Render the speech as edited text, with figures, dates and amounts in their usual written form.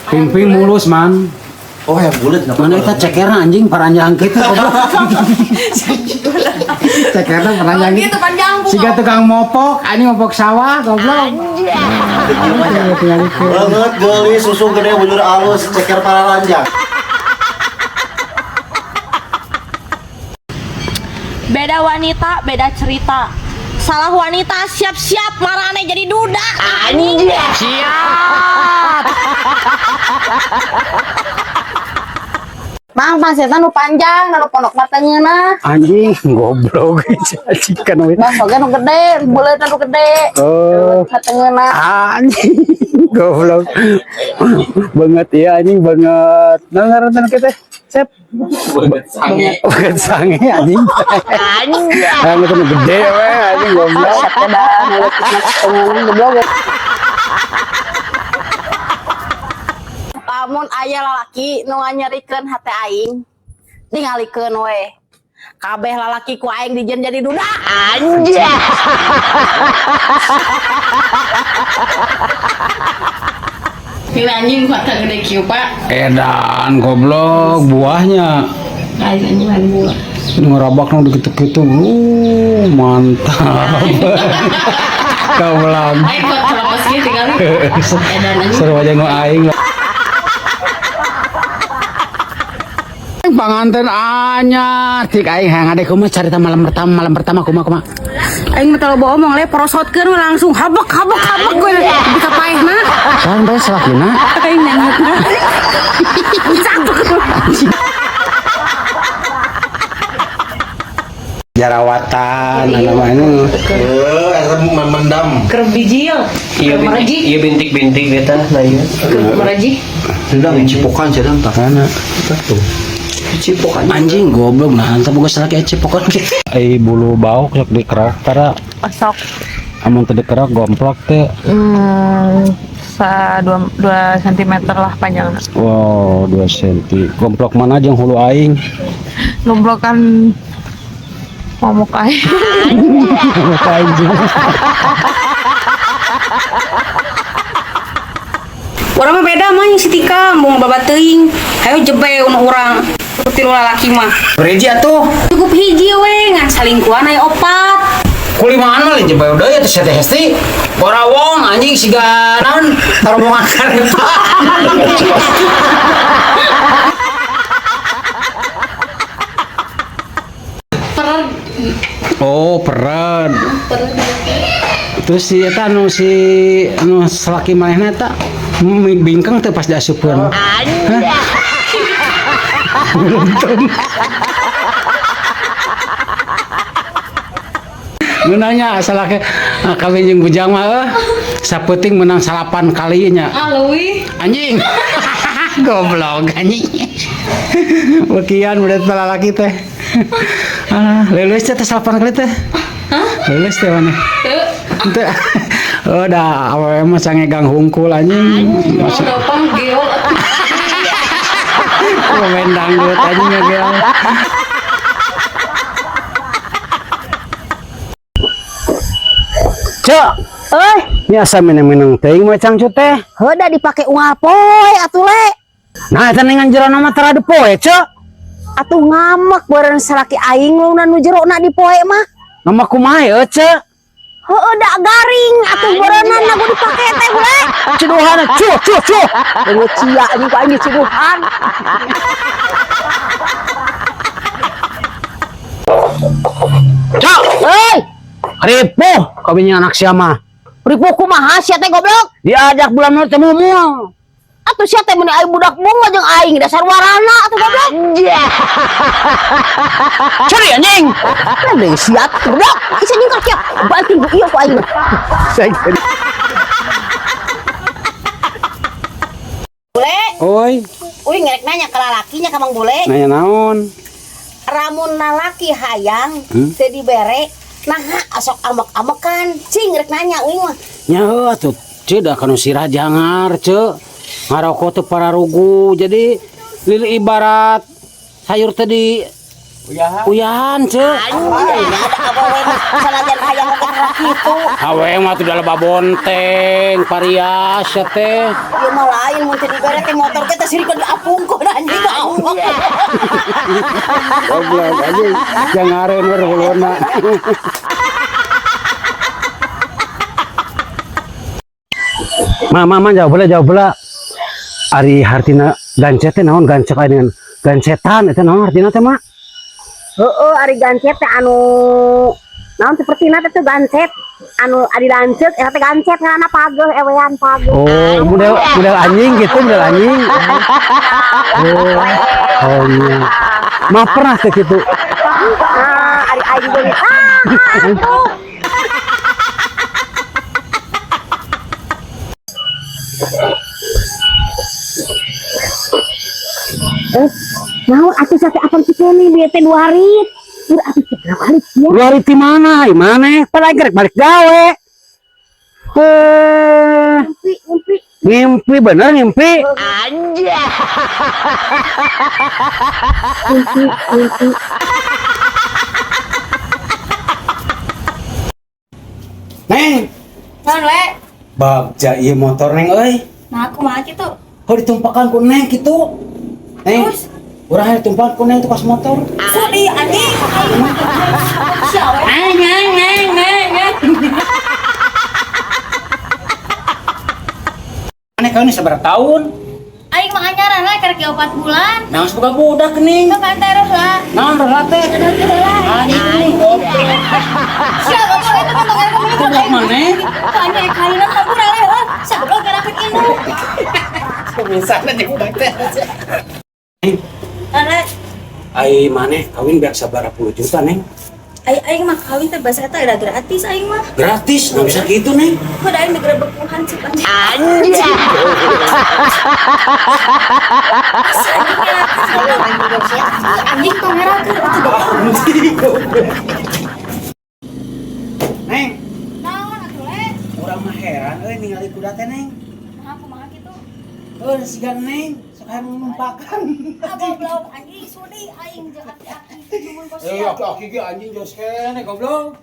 Pingping mulus man. Oh, yang bulat nggak. Mana eta cekerna anjing paranjang kitu goblok. Cekerna paranjang kitu. Gitu panjang bu. Siga tukang mopok, anjing mopok sawah goblok. Banget geulis, susu gede, bujur alus, ceker pararanjang. Beda wanita, beda cerita. Salah wanita siap-siap marane jadi duda. Anjing. Siap. Mang, Mang setan nu panjang, nu pondok mata ngeunah. Anjing goblok anjing kan we. Bang soge nu gede, buleut nu gede. Oh. Mata ngeunah. Anjing goblok. Banget ya anjing banget. Nah ngaran kita. Sep. Banget sange. Banget sange anjing. Anjing. Itu nu gede we anjing goblok. Resep teh dah ngeunah goblok. Lamun aya lalaki nu nganyerikeun hate aing, tingalikeun we. Kabeh lalaki ku aing dijen jadi duda. Anjing. Ini anjing kata gede kieu, Pak. Edan goblok buahnya. Anjing lain buah. Ini ngerabak nu gitu-gitu. Mantap. Goblok. Aing kok terlepas kieu tinggal. Edan anjing. Seru aja nu aing lah. Panganten anyar tik aing hayang ade kumaha carita malam pertama kumaha kumaha. Aing mah terlalu bohong le porosotkeun we langsung habek habek habek gue di ka paehna. Sahan bae salakina. Aing nyangut. Cakep. Jarawatan anu mah ini. Eh, eta memendam. Keur bijil. Iya Keur bintik, merejih. iya bintik-bintik beta nah iya. Keur merejih. Sedang cipokan sedang tak. Kana Tuh. Cipokan. anjing goblok nah entah boga salaki cipokan. Ai bulu bauk sok dikerok tara. Sok Amun teu dikerok gomplok teh. Sa 2, 2 cm lah panjangnya. Wow, 2 cm. Gomplok mana jeung hulu aing? Gomblokan momok aing. Aing jeung. Urang mah beda mah jeung si Tika, mun babat teuing. Hayo jebe nu urang. Tilu lalaki mah. Beriji atuh. Cukup hiji we ngan salingkuhan aya opat. Kulimaan mah lain jebeu deui atuh sia teh Hesti. Borawong anjing siga naon rombongan kareta. Oh, pered. Terus si eta anu si anu salaki manehna eta bingkeng teh pas diasupkeun. Hah? Untung. Ngeunanya salaki kawin jeung bujang mah eueuh. Sapeuting menang 9 kali nya. Ah, leuwih. Anjing. Goblok anjing. Bekian udah lalaki teh. Alah, leuleus teh 9 kali teh. Hah? Leuleus teh mana? Teu. Oh, dah awewe mah sange gang hungkul anjing. Masuk Dopang geol. pemain dangdut anjing ngegel. Cok, Euy, ini asa mineng-mineng teuing mah cangcut teh. heuda dipake unggal poe atuh le. Nah, eta ningan jero mah tara poe, Cok. Atuh ngamek beureun salaki aing launa nu jerona di poe mah. Nama kumaha ya, Cok? Heueuh da garing atuh beureunan na dipake teh bule. Ceduhan, cuh, cuh, cuh. Deungeut sia anjing ku aing diceduhan. Cok, Euy, ripuh kawin anak siapa? ripuh kumaha sia teh goblok? Diajak bulan madu teh mual. Atuh sia teh mun aing budak bunga jeung aing dasar warana atuh goblok. Curi anjing. Lah sia atuh goblok. Isa jeung ka sia. Banting ku ieu ku aing. Bule, Oi, uing ngerek nanya ke lalakinya ka Mang Bule. nanya naon? Ramun lalaki hayang Hmm? teu dibere nah asok ambek-ambekan cing rek nanya uing mah. Nya heuh atuh, Ceu da kanu sirah jangar, Ceu. Ngarokok teu pararugu. Jadi lili ibarat sayur teh di Uyahan, Ceu. Awewe mah sanajan hayang oge kitu. Awewe mah tuh dalam babonteng, parias ya teh. Ieu mah lain mun teu dibere teh motor teh sirikeun diapungkeun anjing Allah. Goblok anjing. Jangan ngaren we huluna. Ma, ma, ma, jauh bela, jauh bela. Ari hartina gancet teh naon, gancet aya dengan gancetan eta naon hartina teh, Ma? Heeh, ari gancet teh anu naon sepertina teh tuh gancet anu ari lanceuk eta teh gancet ngaranna pageuh ewean pageuh. Oh, model model anjing gitu, model anjing. Oh, oh iya. Ma pernah teh gitu. Nah, ari aing geus ah atuh. Eh, naon atuh sate apang si Kenny bieu teh 2 hari. Ur atuh cek balik ya. 2 hari di mana? Di mana? Pada rek balik gawe. Eh, Ngimpi, ngimpi. ngimpi bener ngimpi. Ngimpi, ngimpi. Neng, Naon le? bagja ieu motor neng euy. Nah, aku mah kitu. Kok ditumpakan ku neng kitu? Neng, Terus? urang hayang ditumpakan ku neng tuh pas motor. Sudi anjing. Sia we. Neng neng neng neng neng. Maneh kawin sabaraha tahun? Aing mah anyaran lah karek 4 bulan. Naon boga budak ning? Kapan terus lah. Naon roh teh? Anjing goblok. Sia goblok itu kan tong kamu Goblok maneh? Tanya kayuna hampura le heuh. Sia goblok gerakeun indung. Misalnya jeung budak teh. Neng, Ane, ai maneh kawin beak sabaraha puluh juta, Neng? ai aing mah kawin teh bahasa eta ada gratis aing mah. Gratis, nggak bisa gitu, Neng. Kok da aing digerebek Tuhan cek anjing. Anjing. Anjing tong ngerakeun atuh goblok. Neng, Naon atuh le? urang mah heran euy ningali kuda teh, Neng. Nah, kumaha kitu? Euy, siga Neng, sok hayang numpakan. Ah goblok anjing sudi aing jeung aki-aki cuman kos Eh, aki-aki ge anjing jos keneh goblok.